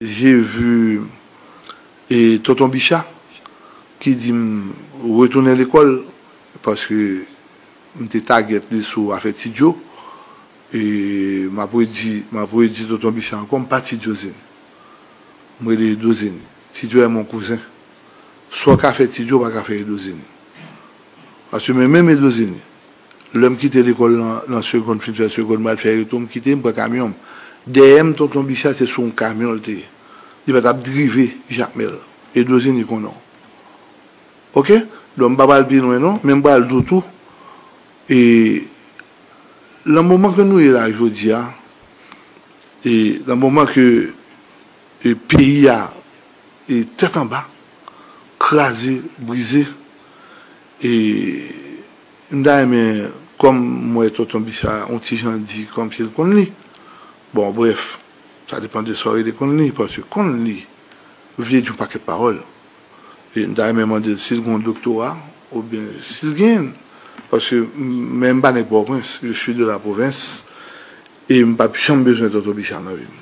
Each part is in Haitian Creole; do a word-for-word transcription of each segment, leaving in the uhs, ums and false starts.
J'ai vu e Tonton Bicha ki di m retounen lekòl paske m te tagèt li sou afè Ti Djo. E m ap redi, m ap redi Tonton Bicha ankò, m pa Ti Djo Zeni. M rele Edo Zeni. Ti Djo è mon kouzen. Sa w ka fè Ti Djo, w pa ka fè Edo Zeni. Paske men menm Edo Zeni, lè m kite lekòl nan, nan segonn, fin fè segonn, m al fè retou, m kite, m pran kamyon m. Dèyè m, Tonton Bicha, se sou yon kamyon l te ye. Li pa t ap drive Jakmèl. Edo Zeni konnen w. Oke? Donk, m pa pral pi lwen non, men m pral di w tou. E nan moman ke nou ye la jodi a, e nan moman ke e peyi a e tèt anba, kraze, brize, e m ta renmen, kòm m wè Tonton Bicha yon ti jan di kòmsi l konn li. Bon, brèf, sa depann de sa w rele konn li, paske konn li vle di yon pakèt pawòl. E m ta renmen mande l si l gen yon doktora, oubyen si l genyen l. Paske m, men m pa nèg Pòtoprens, je suis de la province, e m p ap janm bezwen Tonton Bicha nan vi m.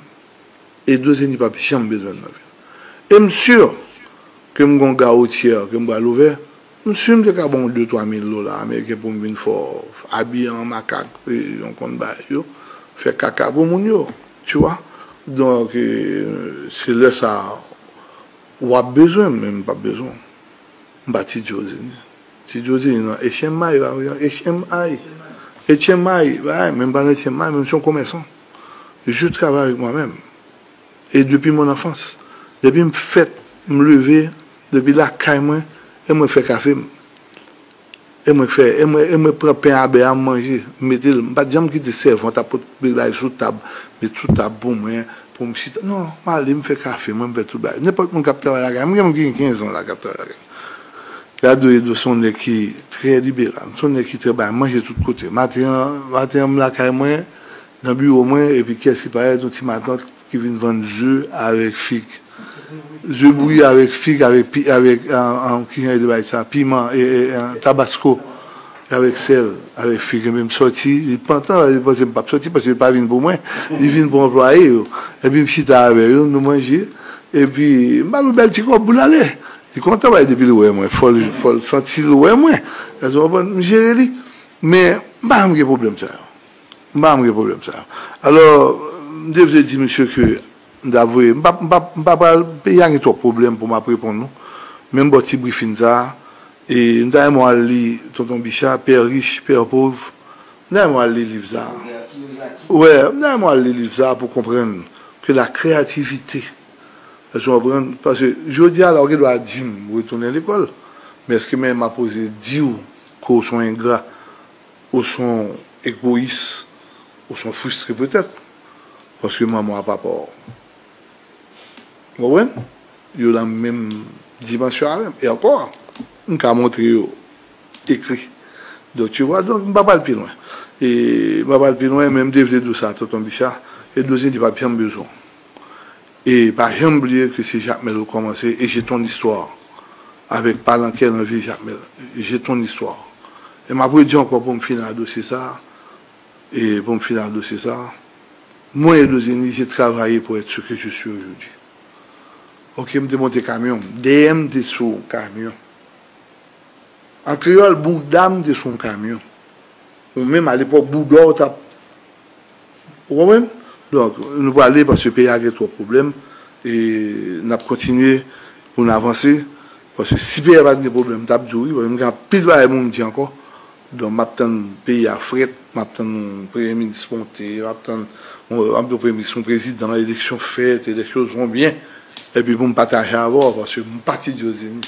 Edo Zeni p ap janm bezwen l nan vi l. E m si ke m gen yon gawotyè ke m pral ouvè, m si m te ka ba w de twa mil dola ameriken pou m vin fè w abiye an makak, e, yon konn bagay yo, fè kaka pou moun yo, tu vois. Donk, e, se lè sa a w ap bezwen m, men m p ap bezwen w. M pa Ti Djo Zeni. Ti Djo Zeni nan H M I, pa H M I. H M I, men m pa nan H M I, men m se yon komèsan. Je travaille avec moi-même. E depi mon enfance. Depi m fèt, m leve, depi lakay mwen, e mwen fè kafe m. E mwen fè, e mwen, e mwen pran pen a bè a, m manje, m mete l. M pa t janm kite sèvant ap pote bagay sou tab, met sou tab pou mwen, pou m chita. Non, m ale, m fè kafe mwen, m fè tout bagay. Nenpòt moun k ap travay lakay, m gen moun ki gen kenz an la k ap travay lakay. Gade Edo se yon nèg ki trè liberal, se yon nèg ki trè bay manje tout kote. Maten an, maten an m lakay mwen, nan biwo mwen, epi kiyès ki parèt, yon ti matant ki vin vann ze avèk fig. Ze bouyi avèk fig, avèk, pi- avèk, an, an, kijan yo te bay sa, piman, e, e, e, tabasko, avèk sèl, avèk fig. Epi m sòti, li pantan, li panse m p ap sòti, paske li pa vin pou mwen, li vin pou anplwaye yo. Epi m chita avè yo, nou manje, epi m ba l yon bèl ti kòb pou l ale. Li kontan, paske depi l wè mwen, fò l, fò l santi l wè mwen. Èske w konprann? M jere li. Men, m pa janm gen pwoblèm sa yo. M pa janm gen pwoblèm sa yo. Alò, m te vle di misye ke m ta voye, m pa, m pa, m pa pral, peyi a gen twòp pwoblèm pou m ap reponn nou. Men m ba w ti brifin sa a, e m ta renmen w al li Tonton Bicha, Père riche, Père pauvre. M ta renmen w al li liv sa a. Wè, m ta renmen w al li liv sa a pou konprann ke la créativité, èske w konprann? Paske jodi a la, w gen dwa di m retounen lekòl, men èske men m ap oze di w ke w se yon engra? Ou se yon egoyis, ou se yon fristre petèt, paske manman w a papa w. Ou konprann? Yo nan menm dimansyon avè m. E ankò, m ka montre yo ekri. Donk, tu vois, donk, m pa pral pi lwen. E m pa pral pi lwen, men m te vle di w sa, Tonton Bicha, e Dozeni pa t janm bezwen w. E pa janm bliye ke se Jakmèl ou kòmanse, e j'ai ton histoire. Avèk Palankè nan vil Jakmèl, j'ai ton histoire. E m ap redi ankò pou m fini ak dosye sa a, e pou m fini ak dosye sa a, mwen, Edo Zeni, j'ai travaillé pour être ce que je suis aujourd'hui. Oke, m te monte kamyon, dèyè m te sou kamyon. An kreyòl, bouda m te sou yon kamyon. Ou menm, alepòk, bouda w t ap Ou konprann? Donk, nou prale paske peyi a gen twòp pwoblèm. E n ap kontinye pou n avanse. Paske si peyi a pa t gen pwoblèm, m t ap di w wi, paske m gen anpil bagay pou m di ankò. Donk, m ap tann peyi a frèt, m ap tann yon premye minis monte, m ap tann, m ap di yon premye minis, yon prezidan, eleksyon fèt, e les choses vont bien. Epi pou m pataje avè w, paske m pa Ti Djozeni.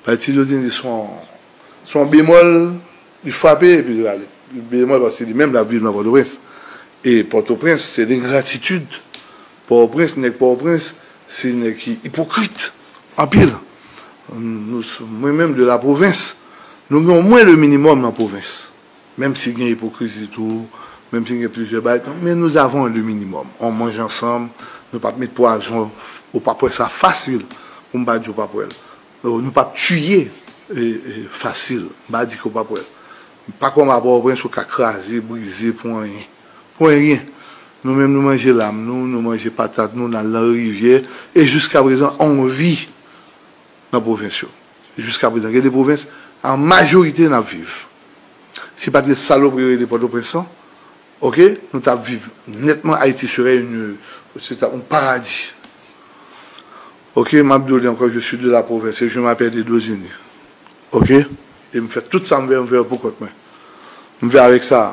Pati Dozeni se yon, se yon bemòl, li frape epi li rale. Bemòl paske li menm l ap viv nan Pòtoprens. E Pòtoprens, se lengratitid. Pòtoprens, nèg Pòtoprens, se nèg ki ipokrit anpil. Nou, mwen menm de la pwovens, nou gen omwen le minimòm nan pwovens. Menm si gen ipokrizi tou, menm si gen plizyè bagay, men nous avons le minimum. On mange ensemble, nou p ap met pwazon, ou p ap wè sa fasil, pou m pa di w p ap wè l. Nou p ap tiye, e, e, fasil, m pa di ke w p ap wè l. Pa kòm a Pòtoprens ou ka kraze, brize pou anyen. Pou anyen. Nou menm nou manje lam nou, nou manje patat nou, n al nan rivyè, e jiska prezan anvi nan pwovens yo. Jiska prezan, gen de pwovens, an majorite n ap viv. Si pa t gen salopri yo rele Pòtoprens lan, oke, nou t ap viv nètman Ayiti serait une, se t ap yon paradi. Oke, m ap di w li ankò, je suis de la province et je m'appelle Edozini. Oke? E m fè tout sa m vle, m vle pou kont mwen. M vle avèk sa.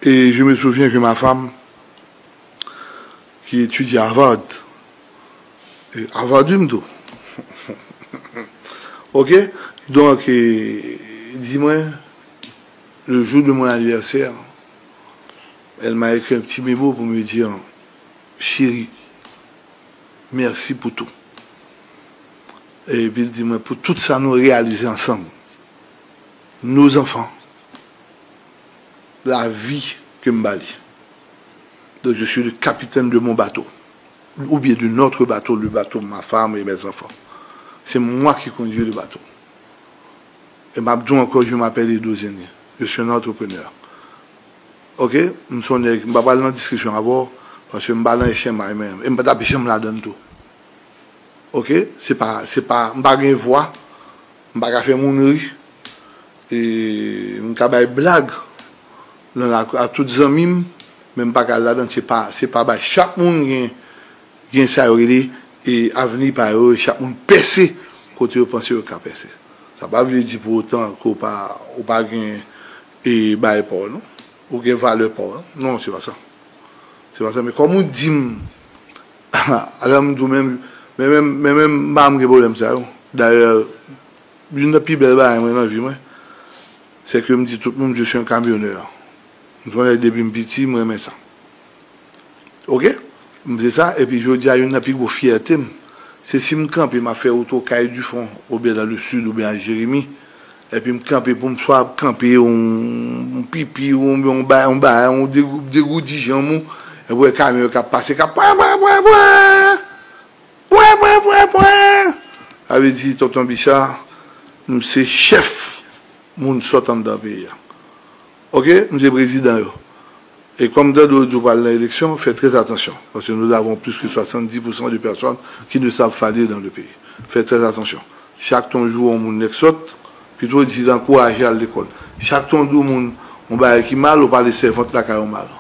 Et je me souviens que ma femme, qui étudie à Harvard, et Harvard wi m tou. Oke? Donk, e, di mwen, le jour de mon anniversaire, elle m'a écrit un petit mémo pour me dire, chérie, merci pour tout. Epi l di mwen, pou tout sa nou reyalize ansanm, nos enfants, lavi ke m ba li. Donc, je suis le capitaine de mon bateau, ou bien de notre bateau, le bateau de ma femme et mes enfants. C'est moi qui conduis le bateau. E m ap di w ankò, je m'appelle Edozini. Je suis un entrepreneur. Oke? M se yon nèg, m pa pral nan diskisyon avè w, paske m pa nan H M I menm. E m pa t ap janm ladan l tou. Oke? Se pa, se pa, m pa gen vwa, m pa ka fè moun ri. E m ka bay blag nan lakou a tout zanmi m, men m pa ka al ladan l. Se pa, se pa bay chak moun gen, gen sa yo rele, e, avni pa yo, e chak moun pèse kote yo panse yo ka pèse. Sa pa vle di pou otan ke w pa, ou pa gen, e, bagay pa w, non. Ou gen valè pa w, non. Non, se pa sa. Se pa sa, men kòm ou di m, alò m di w menm, men menm, men menm, m pa janm gen pwoblèm sa yo. Dayè, youn nan pi bèl bagay mwen nan vi mwen, se ke m di tout moun, je suis un camionneur. M se yon nèg depi m piti, m renmen sa. Oke? M se sa, epi jodi a, youn nan pi gwo fyète m, se si m kanpe, m ap fè wout Okay du Fond, oubyen dans le sud, oubyen a Jeremi, epi m kanpe pou m swa kanpe yon, yon pipi, yon, yon ba-, yon bagay, yon degou-, degoudijan mou, epi w wè kamyon yo k ap pase, k ap pwen, pwen, pwen, pwen, pwen, pwen, pwen, pwen. Sa vle di, Tonton Bicha, m se chèf moun sòt anndan peyi a. Oke, m se prezidan yo. E kòm m tande w di w pral nan eleksyon, fè trè atansyon, paske nous avons plus que soixante-dix pour cent de personnes qui ne savent pas lire dans le pays. Fè trè atansyon. Chak tan w jwe yon moun nèg sòt, pito w di l ankouraje al lekòl. Chak tan w di yon moun yon bagay ki mal, ou pale sèvant lakay ou mal.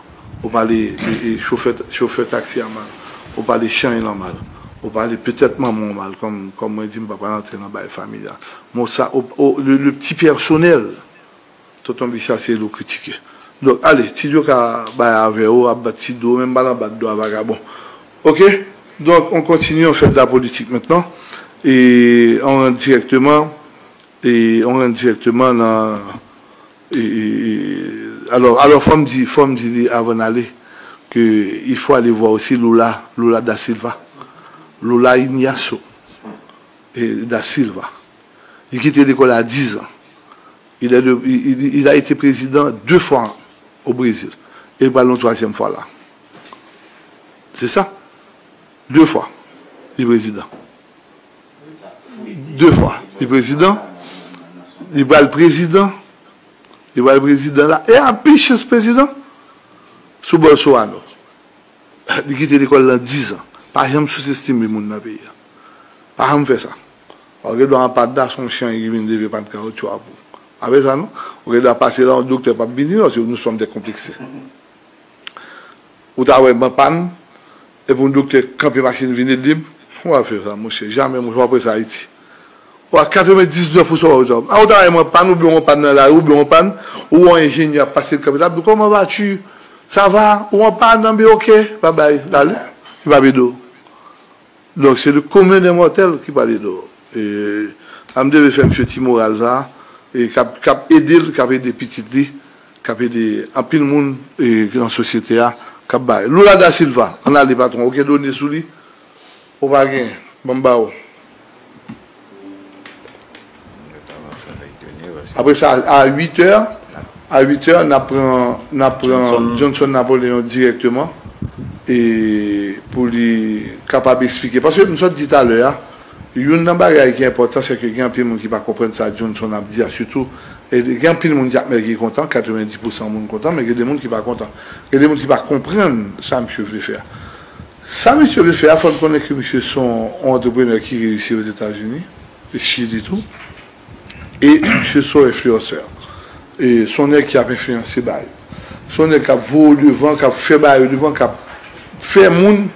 Ou pale, e, e, chofè, chofè taksi a mal. Ou pale chay lan mal. Ou pale petèt manman w mal, kòm, kòm mwen di, m pa pral antre nan bagay familyal. Bon, sa, o, o, le, le ti pèsonèl, Tonton Bicha se li w kritike. Donk, ale, Ti Djo ka bay avè w, ap bat Ti Djo, menm pa nan bat dwa vagabon. Oke? Donk, on continue, on fait de la politique maintenant. E on rentre directement, e on rentre directement nan, e, e, e, alò, alò, fò m di, fò m di li avan n ale, ke il faut aller voir aussi Lula, Lula da Silva. Lula Ignacio, e, da Silva. Li kite lekòl a diz an. Il est le, il, il, il a été président deux fois au Brésil. E li pral yon twazyèm fwa la. Se sa. De fwa, li prezidan. De fwa, li prezidan. Li pral prezidan. Li pral prezidan la. E a pi chans prezidan sou Bolsonaro. Li kite lekòl nan diz an. Pa janm souzestime moun nan peyi a. Pa janm fè sa. Ou gen dwa anpad la, se yon chen ki vin leve pàn kawotchou a pou. Pa fè sa non. Ou gen dwa pase la, yon doktè p ap vini non, se nous sommes des complexés. Ou ta wè m an pàn, epi yon doktè kanpe machin vin ede m. Ou pa fè sa, monchè. Jamè, monchè, w ap wè sa Ayiti. Ou a katrevendiznèf pou sa w a, ou ta wè m an pàn, oubyen w an pàn nan lari, oubyen w an pàn, ou wè yon enjenyè ap pase l kanpe la, ap di, comment vas-tu? Ça va? Ou an pàn, anben, oke, babay, l ale. Li p ap ede w. Donk, se le commun des mortels ki pral ede w. E, sa m te vle fè misye ti moral sa, e k ap, k ap ede l, k ap ede pitit li, k ap ede anpil moun, e, nan sosyete a, k ap bay. Lula da Silva, ann ale patwon, oke, done sou li. Ou pa gen, ban m ba ou. Apre sa, a uit è, a uit è, n ap pran, n ap pran Johnson Napoléon dirèkteman, e pou li kapab eksplike. Paske m sot di talè a, Youn nan bagay ki enpòtan, se ke gen anpil moun ki pa konprann sa Johnson ap di a, sitou, e gen anpil moun ki ap mèg ki kontan, katrevendis pousan moun kontan, men gen de moun ki pa kontan. Gen de moun ki pa konprann sa misye vle fè a. Sa misye vle fè a, fò n konnen ke misye se yon, yon antreprenè ki reyisi Ozetazini, e Chili tou, e misye se yon enfliyansè. E se yon nèg ki ap enfliyanse bagay. Se yon nèg k ap voye w devan, k ap fè bagay yo devan, k ap fè moun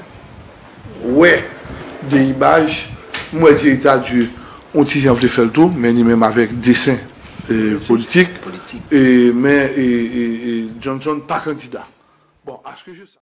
wè de imaj. M wè Jerry Tardieu, yon ti jan vle fè l tou, men li menm avèk desen e, politik. E, men e, e, e, Johnson pa kandida. Bon, aske je sa.